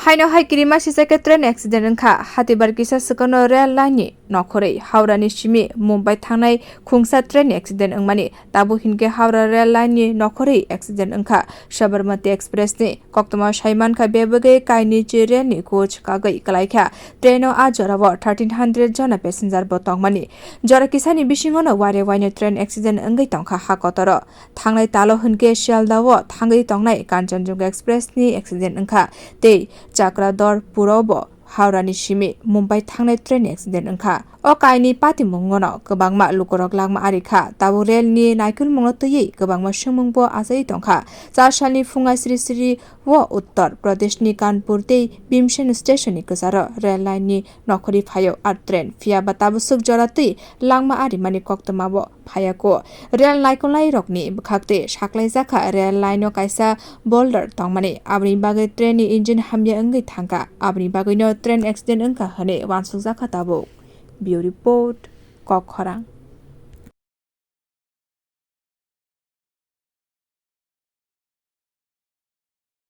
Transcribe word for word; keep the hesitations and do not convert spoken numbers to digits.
Haino hai kirima sisake train accident wngkha. Hatibar kisa swkangno rail line ni nokhorwi Howrah ni simi Mumbai thangnai khungsa train accident wngmani. Tabuk hinkhe Howrah rail line ni nokhorwi accident wngkha. Sabarmati Express ni koktwma saimankha, bebagwi kainwi chi rail ni coach kagwi kwlaikha. Train o a jorao thirteen hundred jona passenger bo tongmani. Jora kisani bisingono ware waino train accident wngwi tongkha ha kotoro. Thangnai talo hinkhe Sialda o thangwi tongnai Kanchanjunga Express ni accident wngkha tei Chakradharpur o bo Howrah ni simi Mumbai thangnai train accident wngkha. O kaini patimungono kwbangma lukurok langma ari kha. Tabuk rail ni naikolmungno twiwi kwbangma swngmung bo achaiwi tongkha. Char salni phunga sri sri o Uttar Pradesh ni Kanpur tei Bhimsen station ni kwcharo rail line ni nokhorwi phaio a train. Phiya ba tabuk swk jora twi langma arimani koktwma bo phaiya kho. Rail naikolnai rokni bwkhak twi saklaijakha rail line o kaisa boulder tongmani, aboni bagwi train ni engine hamya wngwi thangkha, aboni bagwino train accident wngkha hwnwi uansukjakha tabuk. Bureau Report, Kok Khorang.